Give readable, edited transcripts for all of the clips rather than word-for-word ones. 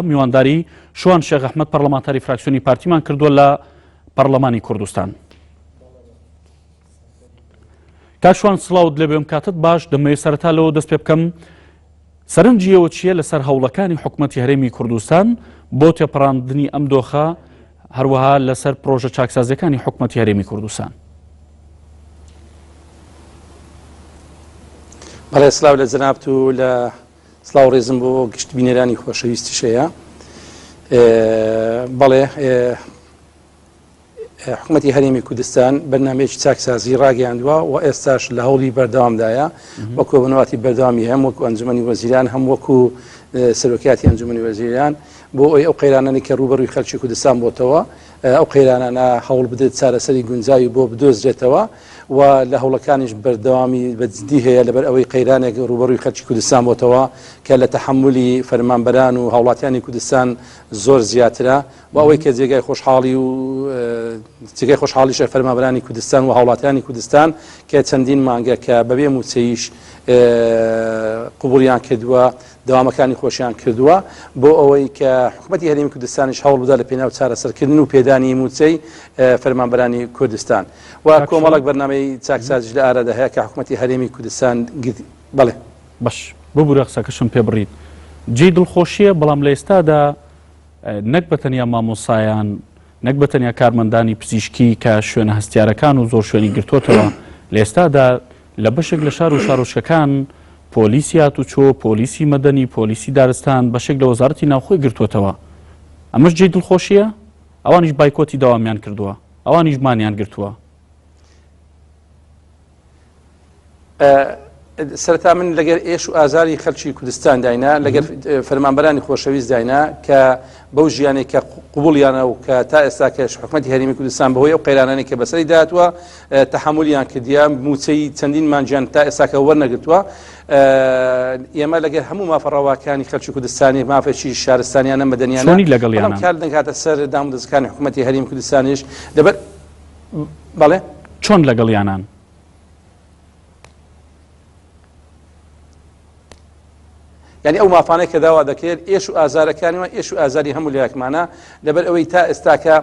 میوانداری شوان شێخ ئەحمەد پەرلەمانتاری فراکسیۆنی پارتیمان کردووە لە پەرلەمانی کوردستان. کاک شوان سڵاوت لێبێم کاتت باش دەمەوێت سەرەتا لەوە دەست پێ بکەم سەرنجی ئەوە چییە لەسەر هەوڵەکانی حکوومەتی هەرێمی کوردستان بۆ تێپەڕاندنی ئەم دۆخە هەروەها لەسەر پرۆژە چاکسازیەکانی حکوومەتی هەرێمی کوردستان. بەڵێ سلااو لە جەنابت و لە سڵاو ڕێزم بۆ گشت بینەرانی خۆشەویستیش هەیە. بەڵێ حکوومەتی هەرێمی کوردستان بەرنمەیەکی چاکسازی ڕاگەیاندووە و ئێستاش لە هەوڵی بەردەوامدایە وەکو بنەواتی بەردەوامی هەم وەکو ئەنجومەنی وەزیران هەم وەکو سەرۆکاتی ئەنجومەنی وەزیران بۆ ئەوی ئەو قەیرانانی کە ڕووبەڕووی خەلکی کوردستان بۆتەوە ئەو قەیرانانە هەوڵ بدرێت چارەسەری گونجاوی بۆ بدۆزرێتەوە و لە هەوڵەکانیش بەردەوامی بە جدی هەیە لەبەر ئەوەی قەیرانێک ڕووبەڕووی خەلکی کوردستان بۆتەوە کە لە تەحەمولی فەرمانبەران و هاوڵاتیانی کوردستان زۆر زیاترە و ئەوەی کە جێگای خۆشحاڵی و جێگای خۆشحاڵیشە فەرمانبەرانی کوردستان و هاوڵاتیانی کوردستان کە چەندین مانگە کە بەبێ مووچەیش قبوڵیان کردووە دەوامەکانی خۆشیان کردووە بۆ ئەوەی کە حکومەتی هەرێمی کوردستانیش هەوڵ بدات لە پێناو چارەسەرکردن و پێدانی مووچەی فەرمانبەرانی کوردستان و کۆمەڵێک بەرنامەی چاکسازیش لە ئارادا هەیە کە حکومەتی هەرێمی کوردستان بەڵێ. باش ببورە قسەکەشم پێ بڕیت جێی دڵخۆشیە بەڵام لە ئێستادا نەک بە تەنیا مامۆسایان نەک بە تەنیا کارمەندانی پزیشکی کە شوێنە هەستیارەکان و زۆر شوێنی گرتووەتەوە، لە ئێستادا لە بەشێک لە شار و شارۆچکەکان پۆلیسی هاتوچۆ، پۆلیسی مەدەنی، پۆلیسی دارستان، بەشێک لە وەزارەتی ناوخۆی گرتووەتەوە. ئەمەش جێی دڵخۆشییە؟ ئەوانیش بایکۆتی دەوامیان کردووە، ئەوانیش مانیان گرتووە. سەرەتا من لەگەر ئێش و ئازاری خەلکی کوردستان داینا لەگەر فەرمانبەرانی خۆشەویست داینا کە بەو ژیانێک کە قوبڵیانە و کە تا ئێستا کەش حکومەتی هەرێمی کوردستان بەهۆی ئەو قەیرانانی کە بەسەری داهاتوە تەحەمولیان کردیە موچەی چەندین مانگیان تا ئێستا کە وەرنەگرتووە ئێمە لەگەر هەموو مافە ڕەواکانی خەلکی کوردستانی مافێکی شارستانیانە مەدەنیانە لەگەڵیان کار دەکاتە سەر دامودەزگاکانی حکومەتی هەرێمی کوردستانیش لەبەر بەڵێ چۆن لەگەڵیانان؟ یعنی ئەو مافانەی کە داوا دەکرێت ئێش و ئازارەکانیمان ئێش و ئازاری هەموو لایەکمانە لەبەر ئەوەی تا ئێستاکە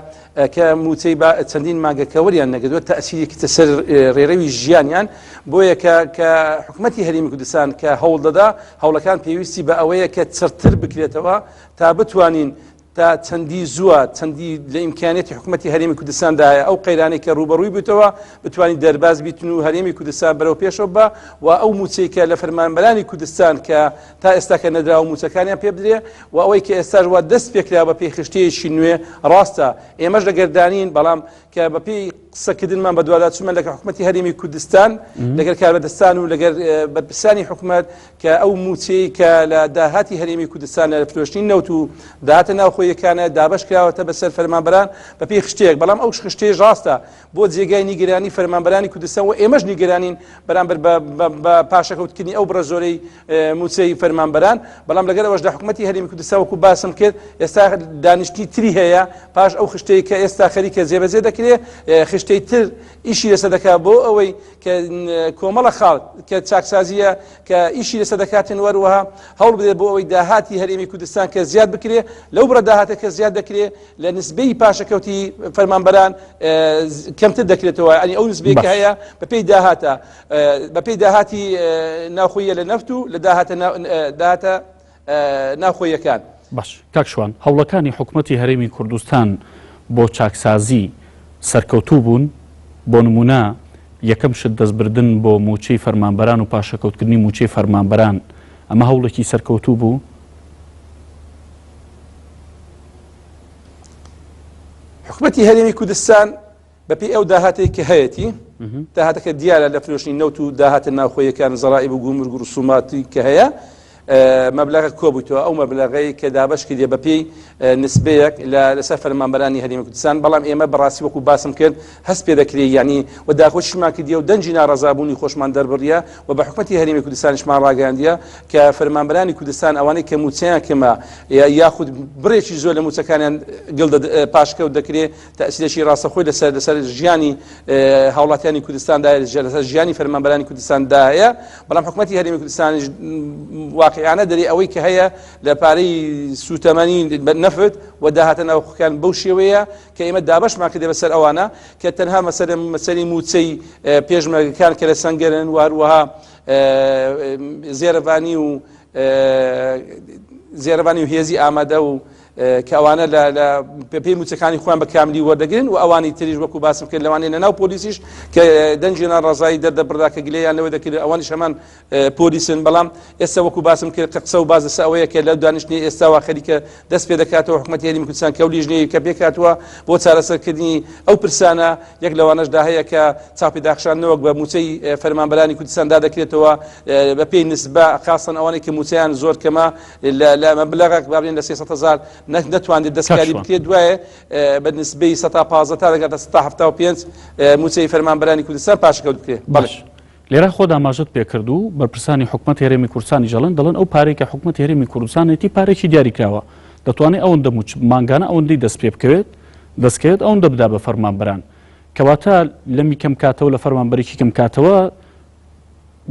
کە موچەی با چەندین مانگە کە وەریان نەگردووە تەسیرێکی سەر ڕێڕەوی ژیانیان بۆیە کە کە حکوومەتی هەرێمی کوردستان کە هەوڵ دەدا هەوڵەکان پێویستی بە ئەوەیە کە چڕتر بکرێتەوە تا بتوانین تا چەندی زووە، چەندی لە ئیمکانیەتی حکومەتی هەرێمی کوردستاندا هەیە ئەو قەیرانەی کە ڕووبەڕووی بوویتەوە بتوانیت دەرباز بیتن و هەرێمی کوردستان بەرەو پێشەوە ببا و ئەو مووچەی کە لە فەرمانبەرانی کوردستان کە تا ئێستا کە نەدراوە مووچەکانیان پێ بدرێ و ئەوەی کە ئێستاش وا دەست پێکرا بە پێی خشتەیەکی نوێ ڕاستە ئێمەش لە گەردانین بەڵام کە بە پێی قسەکردنمان بەدواداچوونمان لەگەڵ حکومەتی هەرێمی کوردستان لەگەر کاربەدەستان و لەگەر بەرپرسانی حکومەت کە ئەو مووچەی کە لە داهاتی هەرێمی کوردستان لە فرۆشتنی نەوت و داهاتە ناوخۆییەکانە دابەش کراوەتە بەسەر فەرمانبەران بەپێی خشتەیەک بەڵام ئەو خشتەیەش ڕاستە بۆ جێگای نیگەرانی فەرمانبەرانی کوردستان و ئێمەش نیگەرانین بەرامبەر بە پاشەکەوتکردنی ئەو بڕە زۆرەی مووچەی فەرمانبەران بەڵام لەگەر ئەوەشدا حکومەتی هەرێمی کوردستان وەکو باسم کرد ئێستا دانیشتنی تری هەیە پاش ئەو خشتەی کە ئێستا خەریکە جێبەجێ دەکرێت خشتەی تر ئیشی لەسەر دەکات بۆ ئەوەی کە کۆمەڵە خاڵ کە چاکسازیە کە ئیشی لەسەر دەکاتن وەروەها هەوڵ بدرێت بۆ ئەوەی داهاتی هەرێمی کوردستان کە زیاد بکرێ لەو بڕە داهاتە کە زیاد دەکرێ لە نسبەی پاشەکەوتی فەرمانبەران کەمتر دەکرێتەوە ئەنی ئەو نسبەی کە هەیە بەپێی داهاتە بەپێی داهاتی ناوخۆیە لە نەفت و لە داهاتە داهاتە ناوخۆییەکان. باش کاک شوان، هەوڵەکانی حکومەتی هەرێمی کوردستان بۆ چاکسازی سەرکەوتوو بوون؟ بۆ نموونە یەکەم شت دەستبردن بۆ مووچەی فەرمانبەران و پاشەکەوتکردنی مووچەی فەرمانبەران، ئەمە هەوڵێکی سەرکەوتوو بوو؟ حکومەتی هەرێمی کوردستان بەپێی ئەو داهاتەی کە هەیەتی، داهاتەکە دیارە لە فرۆشتنی نەوت و داهاتە ناوخۆیەکان، زەرائیب و گومرگ و ڕسوماتی کە هەیە، مەبلەغە کۆبوویتەوە، ئەو مەبلەغەی کە دابەش کردیە بەپێی نسبەیەک لەسەر فەرمانبەرانی هەرێمی کوردستان، بەڵام ئێمە بەڕاستی وەکو باسم کرد هەست پێ دەکرێ یانی و داخۆشیشمان کردیە و دەنگی ناڕەزابوونی خۆشمان دەربڕیە و بە حکومەتی هەرێمی کوردستانیشمان ڕاگەیاندیە کە فەرمانبەرانی کوردستان ئەوانەی کە مووچەیان کەمە یاخود بڕێکی زۆر لە مووچەکانیان گڵ پاشکەوت دەکرێ تەئسیرێکی ڕاستەخۆی لەسەر لەسەر ژیانی هاوڵاتیانی کوردستاندا لەسەر ژیانی فەرمانبەرانی کوردستاندا هەیە بەڵام حکومەتی هەرێمی کوردستانیش واقع. واقعیانە دەرێ ئەوەی کە هەیە لە پارەی سوتەمەنی نەفت و داهاتە ناوخۆکان بەو شێوەیە کە ئێمە دابەشمان کردێ بەسەر ئەوانە کە تەنها مەسەلە مەسەلی موچەی پێشمەرگەکان کە لە سەنگەرن و هەروەها زێرەڤانی و زێرەڤانی و هێزی ئامادە و کە ئەوانە لە پێی موچەکانی خۆیان بە کاملی وەردەگرن و ئەوانی تریش وەکو باسم کرد لەوانەیە لە ناو پۆلیسیش کە دەنگی ناڕەزایی دەردەبڕدا کە گلەیان لەوە دەکرد ئەوانیش هەمان پۆلیسن، بەڵام ئێستا وەکو باسم کرد کە قسە و باس لەسەر ئەوەیە کە لەو دانیشتنەی ئێستاوە خەریکە دەست پێ دەکاتەوە حکومەتی هەرێمی کوردستان کە ئەو لیژنەیە کە پێکهاتووە بۆ چارەسەرکردنی ئەو پرسانە یەک لەوانەشدا هەیە کە چاوپێداخشاندنەوەک بە مووچەی فەرمانبەرانی کوردستاندا دەکرێتەوە بە پێی نسبە خاصەن ئەوانەی کە مووچەیان زۆر کەمە لە مەبلەغێک با بڵێین لە 300 هەزار نەتوانرێت دەستکاری بکرێت دوایە بە نسبەی 15 تا دەگاتە 75 مووچەی فەرمانبەرانی کوردستان پاشەکەوت بکرێت. بەڵێ. لێرە خۆت ئاماژەت پێکرد و بەرپرسانی حکومەتی هەرێمی کوردستانیش ئەڵێن دەڵێن ئەو پارەی کە حکومەتی هەرێمی کوردستانێتی پارێکی دیاریکراوە دەتوانێت ئەوەندە موچ مانگانە ئەوەندەی دەست پێ بکەوێت دەستکەوێت ئەوەندە بدا بە فەرمانبەران کەواتە لەمی کەم کاتەوە لە فەرمانبەرێکی کەم کاتەوە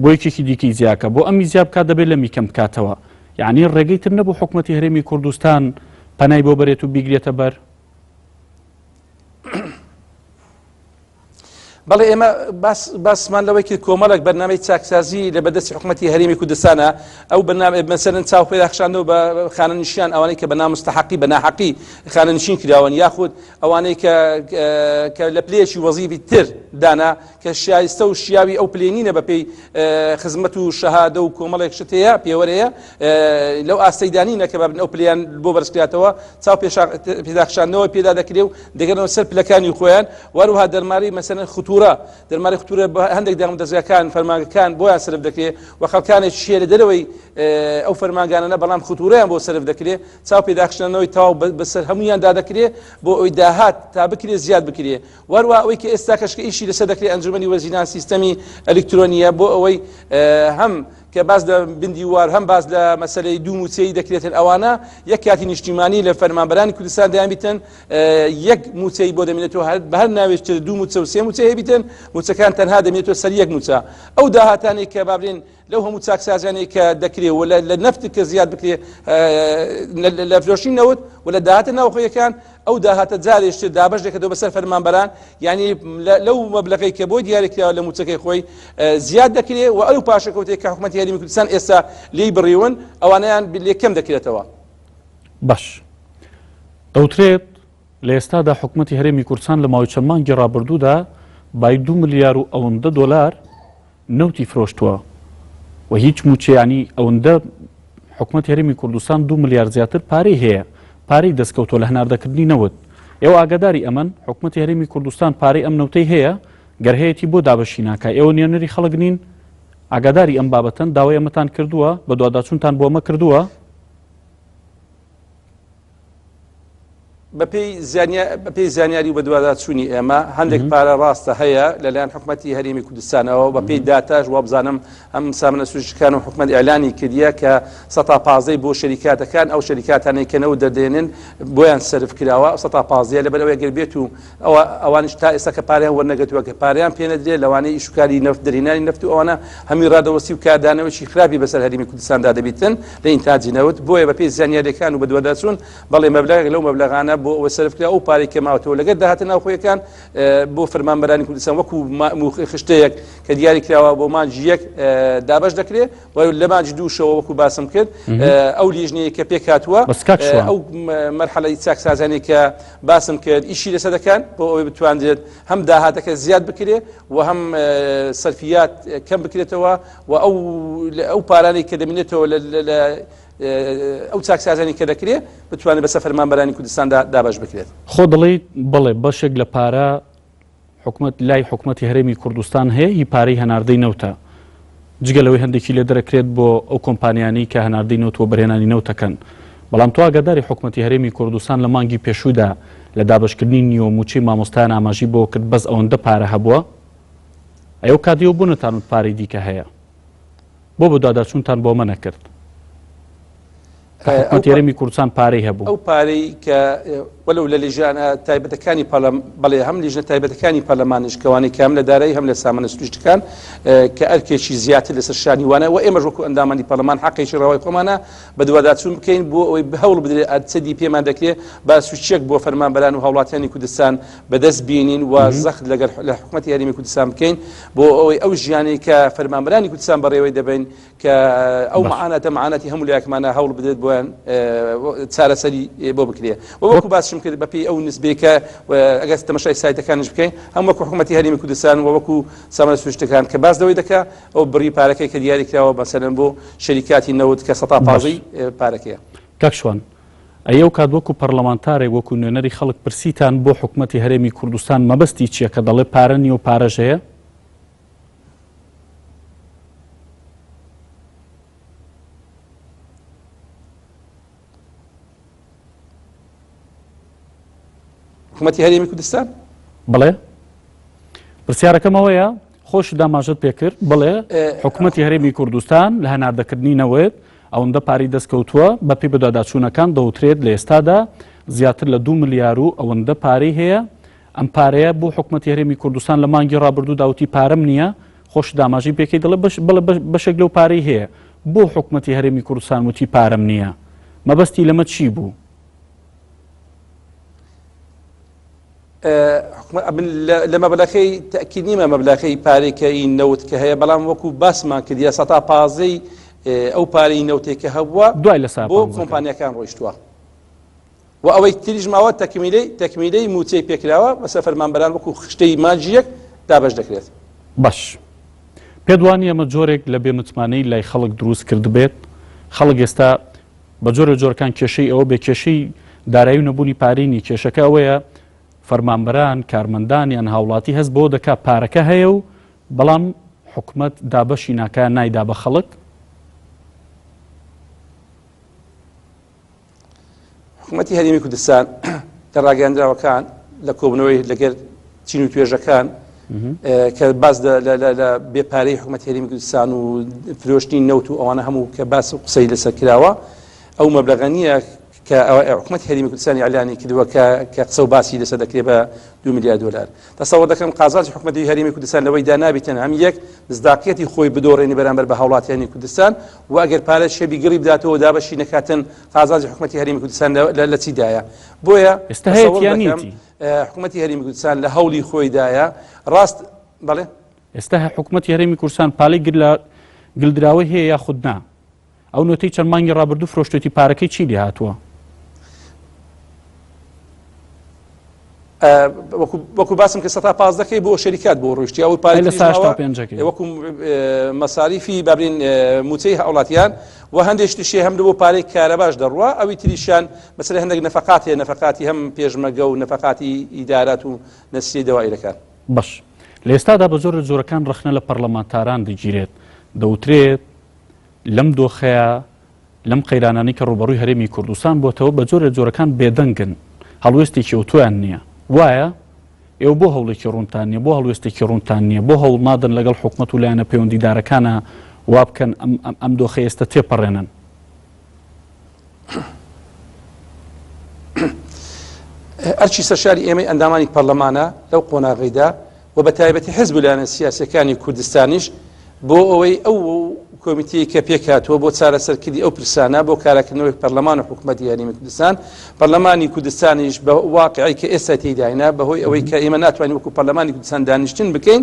بۆ یەکێکی دیکەی زیاکە بۆ ئەمی زیا بکات دەبێت لەمی کەم بکاتەوە یعنی ڕێگەی تر نەبوو حکومەتی هەرێمی کوردستان پەنای بۆ بەرێت و بیگرێتە بەر. بەڵێ ئێمە باس باسمان لەوەی کرد کۆمەڵێک بەرنامەی چاکسازی لە بەدەستی حکوومەتی هەرێمی کوردستانە ئەو بەرنامە مەسەلەن چاوپێداخشاندنەوە بە خانەنشیان ئەوانەی کە بە نامستەحەقی بە ناحەقی خانەنشین کراون یاخود ئەوانەی کە کە لە پلەیەکی وەزیفی تر دانا کە شایستە و شیاوی ئەو پلەی نینە بەپێی خزمەت و شەهادە و کۆمەڵێک شت هەیە پێوەرەیە لەو ئاستەیدا نینە کە بابن ئەو پلیان بۆ بەرزکراتەوە چاو پێداخشاندنەوە پێدا دەکرێ و دەگەنەوە سەر پلەکانی خۆیان واروها دەرماری مەسەلەن خطورە دەرماری خطورە هەندێک دام دەزگاکان فەرمانگەکان بۆیان سرف دەکرێ و خەڵکانێک شێ لە دەرەوەی ئەو فەرمانگانە بەڵام خطورەیان بۆ سرف دەکرێ چاو پێداخشانەوەی تەواو بەسەر هەمویاندا دەکرێ بۆ ئەوی داهات تا بکرێ زیاد بکرێ وەروە ئەوەی کە ئێستا کەشکە ئیشی لەسەر دەکرێت ئەنجومەنی وەزیران سیستەمی ئەلکترۆنیە بۆ ئەوەی هەم کە باس لە بندیوار هەم باس لە مەسەلەی دوو مووچەیی دەکرێتن ئەوانە یەک کاتی نیشتیمانی لە فەرمانبەرانی کوردستان دەیانبیتن یەک مووچەی بۆ دەمێنێتەوە هەر بە هەر ناوێکتر دوو مووچە و سێ مووچە هەبیتن مووچەکان تەنها دەمێنێتەوە سەر یەک مووچە ئەو داهاتانەی کە با بڵێن لەو هەموو چاکسازیانەی کە دەکرێ و لە نەفت کە زیاد بکرێ لە فرۆشی نەوت و لە داهاتە ناوخۆیەکان ئەو داهاتە جارێشتر دابەش دەکردەوە بەسەر فەرمانبەران یعنی لەو مەبلەغەی کە بۆی دیاری کراوە لە مووچەکەی خۆی زیاد دەکرێ و ئەو پاشەکەوتێک کە حکوومەتی هەرێمی کوردستان ئێستا لێی بڕیون ئەوانەیان لێ کەم دەکرێتەوە. باش دەوترێت لە ئێستادا حکوومەتی هەرێمی کوردستان لە ماوەی چەند مانگی ڕابردوودا بای دو ملیار و ئەوەندە دۆلار نەوتی فرۆشتووە و هیچ مووچە یانی ئەوەندە حکومەتی هەرێمی کوردستان دو ملیار زیاتر پارەی هەیە پارەی دەستکەوتووە لە هەناردەکردنی نەوت ئێوە ئاگاداری ئەمەن حکومەتی هەرێمی کوردستان پارەی ئەم نەوتەی هەیە گەر هەیەتی بۆ دابەشی ناکا ئێوە نوێنەری خەڵک نین ئاگاداری ئەم بابەتەن داوای ئەمەتان کردووە بەدواداچوونتان بۆ ئەمە کردووە؟ بەپێی زانیاری و بەدواداچوونی ئێمە هەندێک پارە ڕاستە هەیە لەلایەن حکومەتی هەرێمی کوردستانەوە بەپێی داتاش وابزانم ئەم سامانە سروشتیەکان و حکومەت ئیعلانی کردیە کە سەتا پازدەی بۆ شەریکاتەکان ئەو شەریکاتانەی کە نەوت دەردێنن بۆیان سەرف کراوە سەتا پازدەیە لەبەر ئەوەی گەر بێت و ئەوە ئەوانیش تا ئێستا کە پارەیان وەرنەگرتووە کە پارەیان پێ نەدرێت لەوانەیە ئیشوکاری نەفت دەرهێنانی نەفت و ئەوانە هەمووی ڕادەوەستی و کاردانەوەی خراپی بەسەر هەرێمی کوردستاندا دەبیتن لە ئینتاجی نەوت بۆیە بەپێی زانیاریەکان و بەدواداچوون بەڵێ مەبلەغێک لەو مەبلەغانە بۆ ئەوە سەرف کرا ئەو پارەی کە ماوەتەوە لەگەر داهاتە ناوخۆیەکان بۆ فەرمانبەرانی کوردستان وەکو خشتەیەک کە دیاری کراوە بۆ مانگی یەک دابەش دەکرێت و لە مانگی دووشەوە وەکو باسم کرد ئەو لیژنەیە کە پێکهاتووە ئەو مەرحەلەی چاکسازانی کە باسم کرد ئیشی لەسەر دەکەن بۆ ئەوەی بتواندرێت هەم داهاتەکە زیاد بکرێت و هەم سەرفیات کەم بکرێتەوە و ئەو ئەو پارانەی کە دەمێنێتەوە لە ئەو چاکسازیانەی کە دەکرێت بتوانێت بەسەر فەرمانبەرانی کوردستاندا دابەش بکرێت. خۆ دەڵێیت بەڵێ بەشێک لە پارە حکومەت لای حکومەتی هەرێمی کوردستان هەیە هی پارەی هەناردەی نەوتە جگە لەوەی هەندێکی لێ دەرەکرێت بۆ ئەو کۆمپانیانەی کە هەناردەی نەوت وەبەرهێنانی نەوتەکەن بەڵام تۆ ئاگاداری حکومەتی هەرێمی کوردستان لە مانگی پێشوودا لە دابەشکردنی نیوە مووچەی مامۆستایان ئاماژەی بۆ کرد بەس ئەوەندە پارە هەبووە ئەو کاتیەوە بۆ نەتانوت پارەی دیکە هەیە بۆ بەدواداچوونتان بۆ ئەمە نەکرد؟ کە حکومەتی هەرێمی کوردستان پارەی هەبوو. ئەو پارەی کە وەلو لە لیژانە تایبەتەکانی پەرلەم بەڵێ هەم لیژنە تایبەتەکانی پەرلەمانیش کەوانەی کە هەم لە دارایی هەم لە سامانە سروشتەکان کە ئەرکێکی زیاتر لەسەر شانی وانە و ئێمەش وەکو ئەندامانی پەرلەمان حەقێکی ڕەوای خۆمانە بەدواداچوون بکەین بۆ ئەوەی هەوڵ بدرێت ئەرچەدی پێمان دەکرێت باس و چێک بۆ فەرمانبەران و هاوڵاتیانی کوردستان بەدەست بینین و زەخت لەگەڵ لە حکومەتی هەرێمی کوردستان بکەین بۆ ئەوەی ئەو ژیانەی کە فەرمانبەرانی کوردستان بەڕێوەی دەبەین کە ئەو معاناتە معاناتی هەموو لایەکمانە هەوڵ بدرێت بۆیان چارەسەری بۆ بکرێ و وەکو باسشم کرد بەپێی ئەو نسبەی کە ئەگەر تەمەشای سایتەکانیش بکەین هەم وەکو حکوومەتی هەرێمی کوردستان و وەکو سامانە سروشتەکان کە باس لەوەی دەکا ئەو بڕی پارەکەی کە دیاری کراوە مەسەلەن بۆ شەریکاتی نەوت کە سەتا پازدەی پارەکەیە. کاک شوان ئەی ئەو کات وەکو پەرلەمانتارێک وەکو نوێنەری خەڵک پرسیتان بۆ حکومەتی هەرێمی کوردستان مەبەستی چیە کە دەڵێ پارە نیە و پارەش هەیە؟ حکومەتی هەرێمی کوردستان؟ بڵێ پرسیارەکەم ئەوەیە خۆش داماژت پێکرد بڵێ حکومەتی هەرێمی کوردستان لە هەناردەکردنی نەوت ئەوەندە پارەی دەستکەوتووە بەپێی بەدواداچوونەکان دەوترێت لە ئێستادا زیاتر لە دو ملیار و ئەوەندە پارەی هەیە ئەم پارەیە بۆ حکومەتی هەرێمی کوردستان لە مانگی ڕابردوو داوتی پارەم نییە خۆش داماژەی پێکەی دەڵێ بەش بڵێ بەشێک لەو پارەی هەیە بۆ حکومەتی هەرێمی کوردستان وتی پارەم نییە مەبەستی لەمە چی بوو؟ لە مەبلەخەی تەئکید نیمە مەبلەخەی پارەی کە ئی نەوت کە هەیە بەڵام وەکو باسمان کرد یا سەتا پازەی ئەو پارەی نەوتێک کە هەبووە دوای لە بۆ کۆمپانیەکان ڕۆیشتووە و ئەوەی تریش ماوە تەکمیلەی تەکمیلەی موچەی پێکراوە بەسەر فەرمانبەران وەکو خشتەی مانگی یەک دابەش دەکرێت. باش پێت وانیە ئەمە جۆرێک لە بێ متمانەی لای خەڵک دروست کردبێت؟ خەڵک ئێستا بە جۆرە جۆرەکان کێشەی ئەوە بێ کێشەی دارایی و نەبوونی پارەی نیە کێشەکە ئەوەیە فەرمانبەران کارمەندان یان هاوڵاتی هەست بەوە دەکا پارەکە هەیە و بەڵام حکومەت دابەشی ناکا نایدا بە خەڵک. حکوومەتی هەرێمی کوردستان لە ڕاگەیاندراوەکان لە کۆبنەوەی لەگەر چین و توێژەکان کە باس لە بێپارەی حکوومەت هەرێمی کوردستان و فرۆشتنی نەوت و ئەوانە هەموو کە باس و قسەی لەسەر کراوە ئەو مەبلەغە نییە کە حکوومەت هەرێمی کوردستانی ئیعلانی کردووە کە کە قسە و باسی لەسەر دەکرێت بە 2 میلیارد دلار تەسەوەر دەکەم قازانجی حکومەتی هەرێمی کوردستان لەوەیدا نابیتن هەم یەک مزداقیەتی خۆی بدۆڕێنی بەرامبەر بە هاوڵاتیانی کوردستان و ئەگەر پارە شەبی گڕی بداتەوە دابەشی نەکاتن قازانجی حکومەتی هەرێمی کوردستان لە چیدایە بۆیە ئێستا هەیەتی یان نیەتی؟ حکومەتی هەرێمی کوردستان لە هەوڵی خۆیدایە ڕاست بەڵێ ئێستا حکومەتی هەرێمی کوردستان پالەی گر لە گلدراوەی هەیە یاخود نا؟ ئەو نۆتەی چەند مانگی ڕابردوو فرۆشتێتی پارەکەی چی لێ هاتووە؟ وەکو باسم کە سەتا پازدەکەی بۆ شەریکات بۆ ڕۆیشتی ئەو پارەی لە سا پێنجەکەی وەکو مەساریفی بابرین موچەی هاوڵاتیان و هەندێک شتیشی هەم بۆ پارەی کارەباش دەڕوا ئەوی تریشیان مەسەلە هەندێک نەفەقات هەیە نەفەقاتی هەم پێشمەگە و نەفەقاتی ئیدارات و نەسری دەوایرەکان. باش لە ئێستادا بە زۆر لە جۆرەکان ڕەخنە لە پەرلەمانتاران دەگیرێت دەوترێت لەم دۆخەیا لەم قەیرانانەی کە ڕووبەڕووی هەرێمی کوردستان بۆتەوە بە جۆرێ جۆرەکان بێدەنگن، هەڵوێستێکی ئەوتۆیان نییە. وایە؟ ئێوە بۆ هەوڵێکی ڕوونتان نییە؟ بۆ هەڵوێستێکی ڕوونتان نییە؟ بۆ هەوڵ نادەن لەگەڵ حکومەت و لایەنە پەیوەندیدارەکانا وا بکەن ئەم ئەم دۆخەی ئێستە تێپەڕێنن؟ ئەرکی سەرشاری ئێمەی ئەندامانی پەرلەمانە لەو قۆناغەیدا و بە تایبەتی حزب و لایەنە سیاسیەکانی کوردستانیش بۆ ئەوەی ئەو کۆمیتەی کە پێکهاتووە بۆ چارەسەرکردنی ئەو پرسانە بۆ کاراکردنەوەی پەرلەمان و حکوومەتی هەرێمی کوردستان پەرلەمانی کوردستانیش بە واقعی کە ئێستا تێیداینە بەهۆی ئەوەی کە ئێمە ناتوانین وەکو پەرلەمانی کوردستان دانیشتن بکەین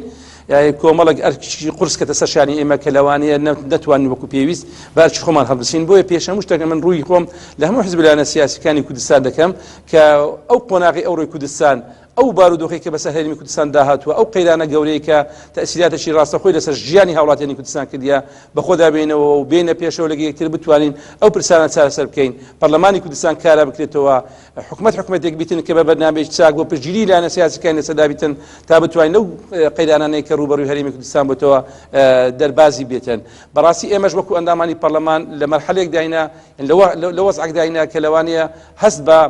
کۆمەڵێک ئەرکی قورس کەتە سەر شانی ئێمە کە لەوانەیە نەتوانین وەکو پێویست بە ئەرکی خۆمان هەڵبسین بۆیە پێش هەموو شتێک من ڕووی خۆم لە هەموو حزب لایەنە سیاسیەکانی کوردستان دەکەم کە ئەو قۆناغی ئەوڕۆی کوردستان ئەو بارودۆخەی کە بەسەر هەرێمی کوردستان دا هاتووە، ئەو قەیرانە گەورەیەی کە تەئسیراتێکی ڕاستەخۆی لەسەر ژیانی هاوڵاتیانی کوردستان کردیە، بەخۆدا بێینەوە و بێینە پێشەوە لەگەڵ یەکتر بتوانین ئەو پرسانە چارەسەر بکەین، پەرلەمانی کوردستان کارا بکرێتەوە، حکومەت حکومەتێک بیتن کە بە بەرنامەیەکی چاک بۆ پشتگیری لایەنە سیاسیەکانی لەسەردا بیتن تا بتوانین لەو قەیرانانەی کە ڕووبەڕووی هەرێمی کوردستان بۆتەوە دەربازی بێتن. بەڕاستی ئێمەش وەکو ئەندامانی پەرلەمان لە مەرحەلێکداینە، لە وەزعێکداینە کە لەوانەیە هەست بە.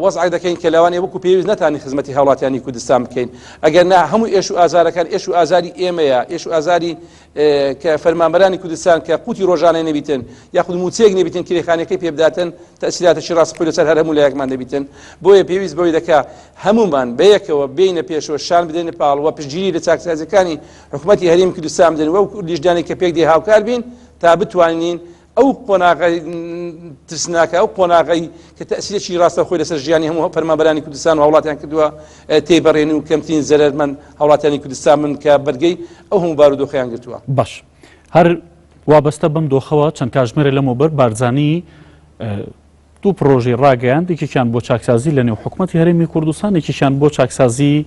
وەزعێک دەکەین کە لەوانەیە وەکو پێویست نەتانی خزمەتی هاوڵاتیانی کوردستان بکەین. ئەگەر نا هەموو ئێش و ئازارەکان ئێش و ئازاری ئێمەیە، ئێش و ئازاری کە فەرمانبەرانی کوردستان کە قوتی ڕۆژانەی نەبیتن یاخود مووچەیەک نەبیتن کرێخانەکەی پێ بداتن، تەئسیراتێکی ڕاستەقۆی لەسەر هەر هەموو لایەکمان دەبیتن. بۆیە پێویست بەوەی دەکا هەموومان بەیەکەوە بێینە پێشەوە، شان بدەینە پاڵ و پشتگیری لە چاکسازیەکانی حکومەتی هەرێمی کوردستان بدەین و ئەو لیژنانەی کە پێک دێ هاوکار بین تا بتوانین ئەو قۆناغە ترسناکە، ئەو قۆناغەی کە تەئسیرێکی ڕاستەوخۆی لەسەر ژیانی هەموو فەرمانبەرانی کوردستان و هاوڵاتیان کردووە تێیبەڕێن و کەمترین زەرەرمەند هاوڵاتیانی کوردستان بن کە بەرگەی ئەو هەموو بارودۆخەیان گرتووە. باش هەر وابەستە بەم دۆخەوە چەند کاژمێرێ لەمەوبەر بارزانی دوو پڕۆژەی ڕاگەیاند، یەکێکیان بۆ چاکسازی لە نێو حکومەتی هەرێمی کوردستان، یەکێکیان بۆ چاکسازی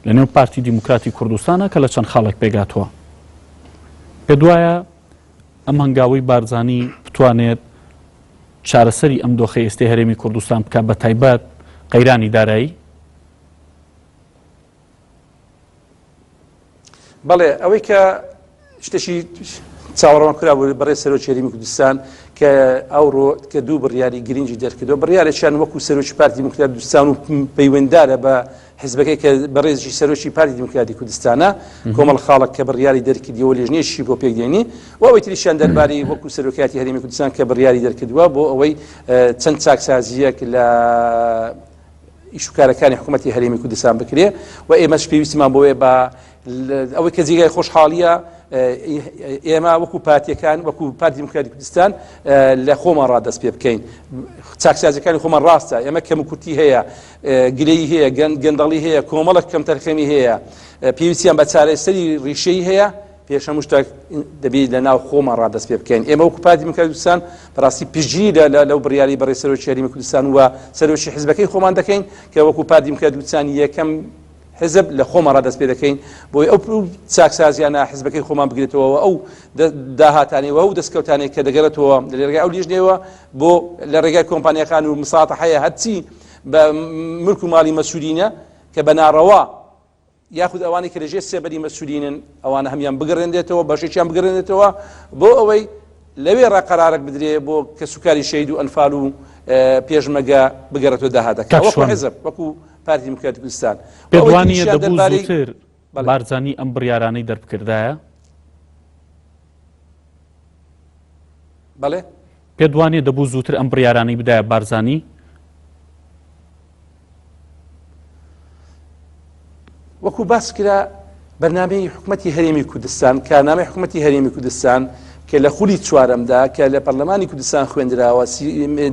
لە نێو پارتی دیموکراتی کوردستانە کە لە چەند خاڵێک پێکهاتووە. پێتوایە ئەم هەنگاوەی بارزانی بتوانێت چارەسەری ئەم دۆخەی ئێستەی هەرێمی کوردستان بکات بە تایبەت قەیرانی دارایی؟ بەڵێ ئەوەی کە شتێکی چاوەڕوان کرا بوو بەڕێز سەرۆکی هەرێمی کوردستان کە ئەوڕۆ کە دوو بڕیاری گرنگی دەرکردو بڕیارێکیان وەکو سەرۆکی پارتی دیموکرات کوردستان و پەیوەندارە بە حزبەکەی کە بەڕێزی سەرۆکی پارتی دیموکراتی کوردستانە کۆمەڵ خاڵک کە بڕیاری دەرکردیەوە لێژنەیەکی بۆ پێکدێنی و ئەوەی تریشیان دەربارەی وەکو سەرۆکایەتی هەرێمی کوردستان کە بڕیاری دەرکردووە بۆ ئەوەی چەند چاکسازیەک لە ئیشوکارەکانی حکوومەتی هەرێمی کوردستان بکرێ و ئێمەش پێویستمان بۆیە بە ئەوەی کە جێگای خۆشحاڵیە ئێمە وەکو پارتیەکان وەکو پارتی دیموکراتی کوردستان لە خۆمان ڕادەست پێ بکەین چاکسازیەکانی خۆمان ڕاستە ئێمە کەم و کورتی هەیە گلەیی هەیە گەندەڵی هەیە کۆمەڵک کەمتەرخەمی هەیە پێویستیان بە چارەسەری ڕیشەی هەیە پێش هەموو شتێک دەبێت لە ناو خۆمان ڕادەست پێ بکەین ئێمە وەکو پارتی دیموکراتی کوردستان بەڕاستی پشتگیری لەو بڕیاری بەڕێز سەرۆکی هەرێمی کوردستان و سەرۆکی حزبەکەی خۆمان دەکەین کە وەکو پارتی دیموکراتی کوردستان یەکەم حزب لە خۆمان ڕادەست پێ دەکەین بۆی ئەو چاکسازیانە حزبەکەی خۆمان بگرێتەوە ئەو داهاتانەی و ئەو دەستکەوتانەی کە دەگەڕێتەوە لە ڕێگای ئەو لیژنەیەوە بۆ لە ڕێگای کۆمپانیاکان و مساتەحەیە هەرچی بە ملک و ماڵی مەسوولینە کە بە ناڕەوا یاخود ئەوانەی کە لەژێر سێبەری مەسوولینن ئەوانە هەمیان بگەڕێنرێتەوە بەشێکیان بگەڕێنرێتەوە بۆ ئەوەی لەوێ ڕا قەرارێک بدرێ بۆ کەسوکاری شەهید و ئەنفال و پێشمەگە بگەڕێتەوە داهاتەکە وەکو حزب وەکو پارتی دیموکراتی کوردستان. پێت وا نییە دەبوو زووتر بارزانی ئەم بڕیارانەی دەربکردایە؟ بەڵێ؟ پێت وا نییە دەبوو زووتر ئەم بڕیارانەی بدایە بارزانی؟ وەکو باس کرا بەرنامەی حکومەتی هەرێمی کوردستان، کارنامەی حکومەتی هەرێمی کوردستان کە لە خولی چوارەمدا کە لە پەرلەمانی کوردستان خوێندراوە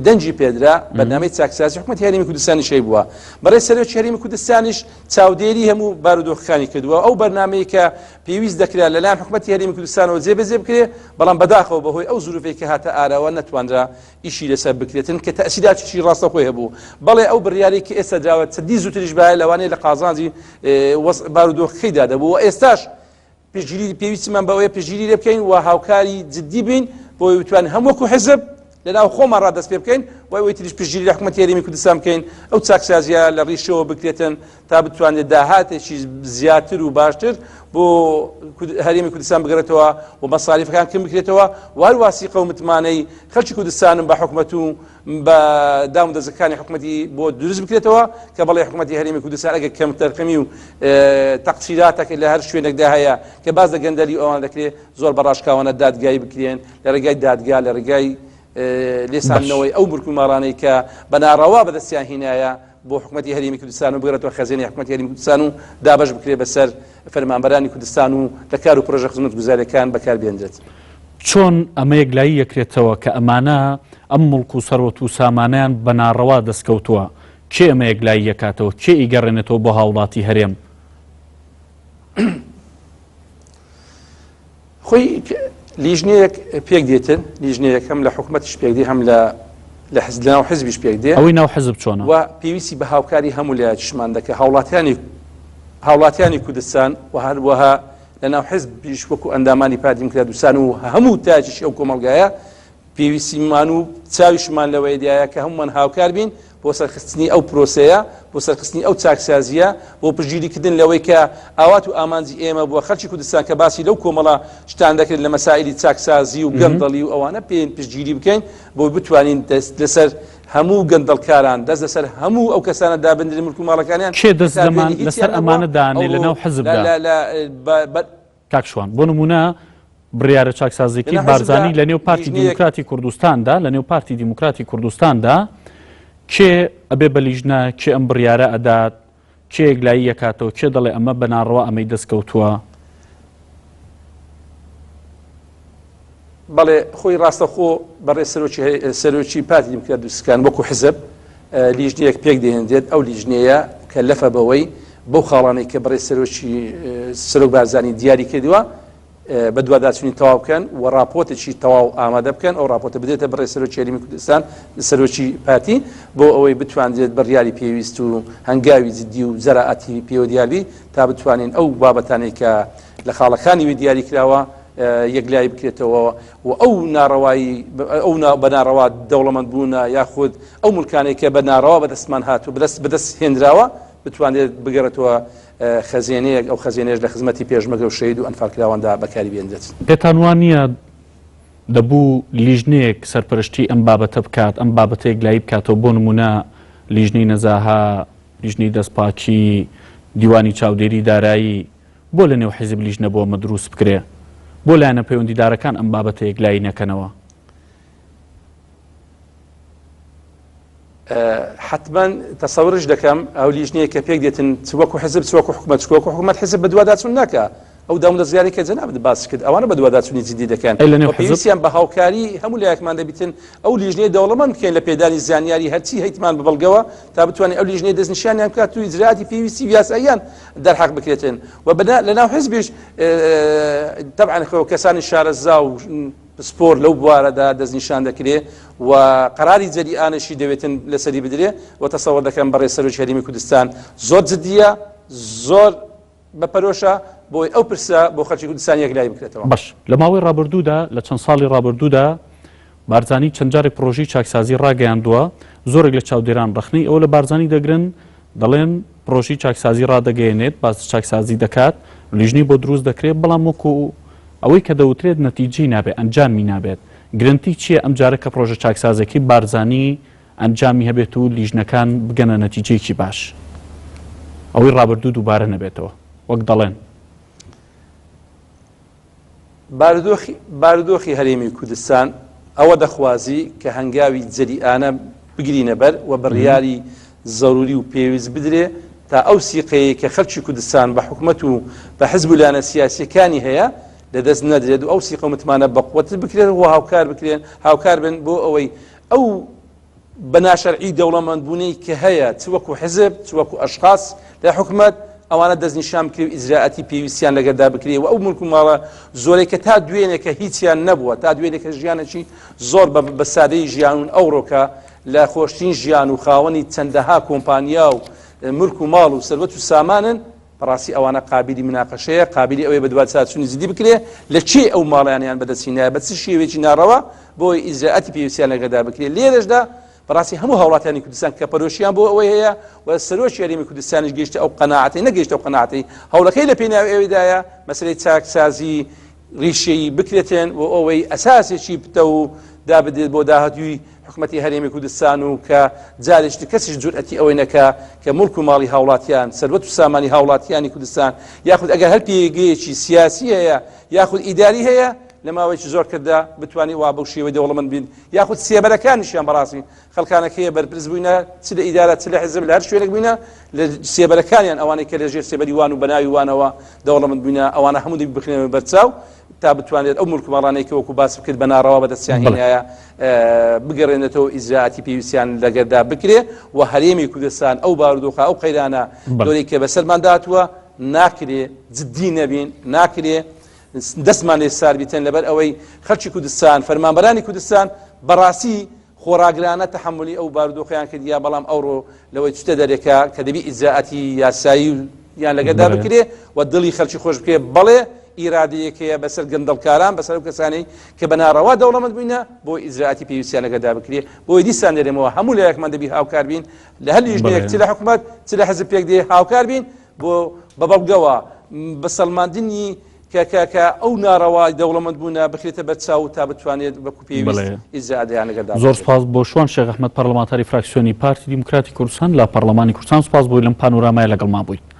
دەنگی پێدرا بەرنامەی چاکسازی حکومەتی هەرێمی کوردستانیش هەیبووە. بەڕێز سەرۆکی هەرێمی کوردستانیش چاودێری هەموو بارودۆخەکانی کردووە. ئەو بەرنامەی کە پێویست دەکرا لەلایەن حکومەتی هەرێمی کوردستانەوە جێبەجێ بکرێ، بەڵام بەداخەوە بەهۆی ئەو زروفەی کە هاتە ئاراوە نەتوانرا ئیشی لەسەر بکرێتن کە تەئسیراتیشی ڕاستەوخۆی هەبوو. بەڵێ ئەو بڕیارەی کە ئێستا دراوە چەندی زووتریش بایە لەوانەیە لە قازانجی وەزع بارودۆخەکەیدا دەبوو و ئێستاش پشتگیری پێویستیمان بەوەیە پشتگیری لێ بکەین و هاوکاری جدی بین بۆ ئەوەی بتوانین هەم وەکو حزب لەناو خۆمان ڕادەست پێ بکەین و ئەوەی تریش پشتگیری لە حکومەتی هەرێمی کوردستان بکەین ئەو چاکسازیە لە ڕیشەوە بکرێتن تا بتوانێت داهاتێکی زیاتر و باشتر بۆ هەرێمی کوردستان بگەڕێتەوە و مەساریفەکان کەم بکرێتەوە و هەروە سیقە و متمانەی خەڵکی کوردستانم بە حکومەت و بە دام و دەزگەکانی حکومەتی بۆ دروست بکرێتەوە کە بەڵێ حکومەتی هەرێمی کوردستان ئەگەر کەمتەرخەمی و تەقسیراتێک لە هەر شوێنێکدا هەیە کە باس لە گەندەلی ئەوان دەکرێت زۆر بە ڕاشکاوانە دادگایی بکرێن لە ڕێگای دادگا لە ڕێگای لێساندنەوەی ئەو ملک و ماڵانەی کە بە ناڕەوا بەدەستیان هینایە بۆ حکومەتی هەرێمی کوردستان و بگەڕێتەوە خەزێنەی حکومەتی هەرێمی کوردستان و دابەش بکرێت بەسەر فەرمانبەرانی کوردستان و لە کار و پرۆژە خزمەتگوزاریەکان بەکار بێنرێت. چۆن ئەمە یەکلایی یەکرێتەوە کە ئەمانە ئەم موڵک و سەروەت و سامانەیان بە ناڕەوا دەستکەوتووە؟ کێ ئەمە یەکلایی یەکاتەوە؟ کێ ئیگەڕێنێتەوە بۆ هاوڵاتی هەرێم؟ خۆی لیژنەیەک پێک دێتن، لیژنەیەک هەم لە حکومەتیش پێک دێ هەم لە لە حزب لەناو حزبیش پێک دێ. ئەوەی ناو حزب چۆنە؟ و پێویستی بە هاوکاری هەموو لایەکیشمان دەکا، هاوڵاتیانی هاوڵاتیانی کوردستان و هەروەها لەناو حزبیش وەکو ئەندامانی پارتی دیموکرات کوردستان و هەموو تاکێکی ئەو کۆمەڵگایە پێویستیمان و چاویشمان لەوەیدایە کە هەموومان هاوکار بین بۆ سەرخستنی ئەو پرۆسەیە، بۆ سەرخستنی ئەو چاکسازییە، بۆ پشتگیریکردن لەوەی کە ئاوات و ئامانجی ئێمە بووە خەڵکی کوردستان کە باسی لەو کۆمەڵە شتان دەکرد لە مەسائیلی چاکسازی و گەندەڵی و ئەوانە پێین پشتگیری بکەین بۆ بتوانین دەست لەسەر هەموو گەندەڵکاران دەست لەسەر هەموو ئەو کەسانە دابندرێن ملک و ماڵەکانیان کێ دەست تا لەمان دوێنێ هیچیان لەسەر نەبووە ئەمانە دانێ ئەوڕۆ لەناو لە حزبدا؟ لە لە بە بە کاک شوان بۆ نموونە بڕیارە چاکسازیەکەی لەناو حزبدا بارزانی لە نێو پارتی لیژنەیەک دیموکراتی کوردستاندا لە نێو پارتی دیموکراتی کوردستاندا کێ ئەبێ بە لیژنە کێ ئەم بڕیارە ئەدات کێ یەکلایی یەکاتەوە کێ دەڵێ ئەمە بە ناڕەوا ئەمەی دەست کەوتووە؟ بەڵێ خۆی ڕاستەخۆ بەڕێز سەرۆکی سەرۆکی پارتی دیموکرات دوسکان وەکو حزب لیژنەیەک پێک دەهێنرێت ئەو لیژنەیە کە لەفە بەوەی بەو خاڵانەی کە بەڕێز سەرۆکی سەرۆک بارزانی دیاری کردووە بەدواداچوونی تەواو بکەن و ڕاپۆرتێکی تەواو ئامادە بکەن، ئەو ڕاپۆرتە بدرێتە بەڕێز سەرۆکی هەرێمی کوردستان، سەرۆکی پارتی، بۆ ئەوەی بتواندرێت بڕیاری پێویست و هەنگاوی جدی و جەرائەتی پێوە دیار بی تا بتوانین ئەو بابەتانەی کە لە خاڵەکانی وی دیاری کراوە یەکلایی بکرێتەوە و ئەو ناڕەوایی ئەو بە ناڕەوا دەوڵەمەند بوونە یاخود ئەو ملکانەی کە بە ناڕەوا بەدەستمان هاتوو بەدەست بەدەست هێنراوە بتوانرێت بگەڕێتەوە خەزێنەیەک، ئەو خەزێنەیەش لە خزمەتی پێشمەرگە و شەهید و ئەنفالکراواندا بەکاری بێنرێت. پێتان وا نییە دەبوو لیژنەیەک سەرپەرشتی ئەم بابەتە بکات، ئەم بابەتە یەکلایی بکاتەوە، بۆ نموونە لیژنەی نەزاهە، لیژنەی دەستپاکی، دیوانی چاودێری دارایی، بۆ لەنێو حیزب لیژنە بۆ ئەمە دروست بکرێ؟ بۆ لایەنە پەیوەندیدارەکان ئەم بابەتە یەکلایی نەکەنەوە؟ حەتمەن تەسەورش دەکەم ئەو لیژنەیە کە پێک دێتن چ وەکو حزب چ وەکو حکومەت چ وەکو حکومەت حزب بەدواداچوون ناکا ئەو دامودەزگایانەی کە جەنابت باست کرد ئەوانە بەدواداچوونی جدی دەکەن ئەی لەنێو و حزب؟ پێویستیان بە هاوکاری هەموو لایەکمان دەبیتن ئەو لیژنەیە دەوڵەمەند بکەین لە پێدانی زانیاری هەرچی هەیتمان بە بەڵگەوە تا بتوانین ئەو لیژنەیە دەستنیشانیان بکات و ئیجرائاتی پێویستی و یاساییان دەرحەق بکرێتن و بەنا لەناو حزبیش تەبعەن خۆ کەسانی شارەزا و پسپۆر لەو بوارەدا دەستنیشان دەکرێ و قەراری جەریئانەشی دەوێتن لەسەری بدرێ و تەسەوەر دەکەم بەڕێز سەرۆکی هەرێمی کوردستان زۆر جدیە زۆر بە پەرۆشە بۆی ئەو پرسە بۆ خەڵکی کوردستان یەکلایی بکرێتەوە. باش لە ماوەی ڕابردوودا لە چەند ساڵی ڕابردوودا بارزانی چەند جارێک پڕۆژەی چاکسازی ڕاگەیاندووە، زۆرێک لە چاودێران ڕەخنەی ئەوە لە بارزانی دەگرن دەڵێن پڕۆژەی چاکسازی ڕادەگەیەنێت، باس چاکسازی دەکات، لیژنەی بۆ دروست دەکرێت، بەڵام وەکو ئەوەی کە دەوترێت نەتیجەی نابێت، ئەنجامی نابێت. گرەنتی چییە ئەمجارە کە پڕۆژە چاکسازیەکەی بارزانی ئەنجامی هەبێت و لیژنەکان بگەنە نەتیجەیەکی باش؟ ئەوەی ڕابردوو دووبارە نەبێتەوە وەک دەڵێن. بارودۆخی بارودۆخی هەرێمی کوردستان ئەوە دەخوازی کە هەنگاوی جەریئانە بگرینە بەر و بڕیاری زەروری و پێویست بدرێ تا ئەو سیقەیەی کە خەلکی کوردستان بە حکومەت و بە حزب و لایەنە سیاسیەکانی هەیە لە دەست نەدرێت و ئەو سیقە و متمانە بەقوەتر بکرێت و هاوکار بکرێن هاوکار بن بۆ ئەوەی ئەو بە ناشەرعی دەوڵەمەند بوونەی کە هەیە چ وەکو حزب چ وەکو ئەشخاص لە حکومەت ئەوانە دەستنیشان بکرێ و ئیجرائاتی پێویستیان لەگەردا بکرێ و ئەو ملک و ماڵە زۆرەی کە تا دوێنێ کە هیچیان نەبووە تا دوێنێ کە ژیانێکی زۆر بە سادەی ژیانون ئەوڕۆکە لە خۆشترین ژیان و خاوەنی چەندەها کۆمپانیا و ملک و ماڵ و سەروەت و سامانن بەڕاستی ئەوانە قابیلی مناقەشەیە، قابیلی ئەوەیە بەدواداچوونی جدی بکرێ لە کێ ئەو ماڵیانەیان بەدەست هینایە، بە چ شێوەیەکی ناڕەوا، بۆ ئەوەی ئیجرائاتی پێویستیان لەگەڵدا بکرێ. لێرەشدا بەڕاستی هەموو هاوڵاتیانی کوردستان کە پەرۆشیان بۆ ئەوەی هەیە و سەرۆکی هەرێمی کوردستانیش گەیشتە ئەو قەناعەتەی، نەگەیشتە ئەو قەناعەتەی، هەوڵەکەی لە پێناوی ئەوەیدایە مەسەلەی چاکسازی ڕیشەیی بکرێتێن و ئەوەی ئەساسێکی پتەو دابدرێت بۆ داهاتووی حکومەتی هەرێمی کوردستان و کە جارێکی تر کەسیش جورئەتی ئەوەی نەکا کە موڵک و ماڵی هاوڵاتیان، سەروەت و سامانی هاوڵاتیانی کوردستان یاخود ئەگەر هەر پێگەیەکی سیاسی هەیە یاخود ئیداری هەیە لە ماوەیەکی زۆر کەتدا بتوانێت وا بەو شێوەی دەوڵەمەند بین یاخود سێبەرەکانیشیان بەڕاستی خەڵکانەکەیە بەرپرس بووینە چ لە ئیدارە چ لە حزب لە هەر شوێنێک بووینە لە سێبەرەکانیان ئەوانەی کە لە ژێر سێبەری وان و بەناوی وانەوە دەوڵەمەند بووینە ئەوانە هەموو دەبی بخرێنە بەرچاو تا بتوانرێت ئەو ملک و ماڵانەی کە وەکو باس کرد بە ناڕەوا بەدەستیان هێنایە بگەڕێنێتەوە ئیجرائاتی پێویستیان لەگەردا بکرێ و هەرێمی کوردستان ئەو بارودۆخە ئەو قەیرانە گەورەی کە بەسەرمان داهاتووە ناکرێ جدی نەبین ناکرێ دەستمان لێ سار بیتن لەبەر ئەوەی خەڵکی کوردستان فەرمانبەرانی کوردستان بەڕاستی خۆڕاگرانە تەحەمولی ئەو بارودۆخەیان کردیە، بەڵام ئەوڕۆ لەوەی چوتە دەرێ کە کە دەبی ئیجرائاتی یاسایی یان لەگەدا بکرێ و دڵی خەلکی خۆش بکرێ، بەڵێ ئیرادەیەک هەیە بەسەر گەندەڵکاران، بەسەر ئەو کەسانەی کە بە ناڕەوا دەوڵەمەند بووینە، بۆی ئیجرائاتی پێویستیان لەگەدا بکرێ، بۆیە دیسان دەرێمەوە هەموو لایەکمان دەبی هاوکار بین لە هەر لیژنەیەک چ لە حکومەت چ لە حزب پێک دێ هاوکار بین بۆ بە بەڵگەوە بە سەلماندنی. کە کە کە ئەو ناڕەوای دەوڵەمەند بوونە بخرێتە بەر چاو تا بتوانێت وەکو پێویست بەڵێ. ئیجرائاتیان لەگەڵدا زۆر بکرێت. سپاس بۆ شوان شێخ ئەحمەد پەرلەمانتاری فراکسیۆنی پارتی دیموکراتی کوردستان لە پەرلەمانی کوردستان سپاس بۆی لەم پانۆرامایە لەگەڵمان بوویت.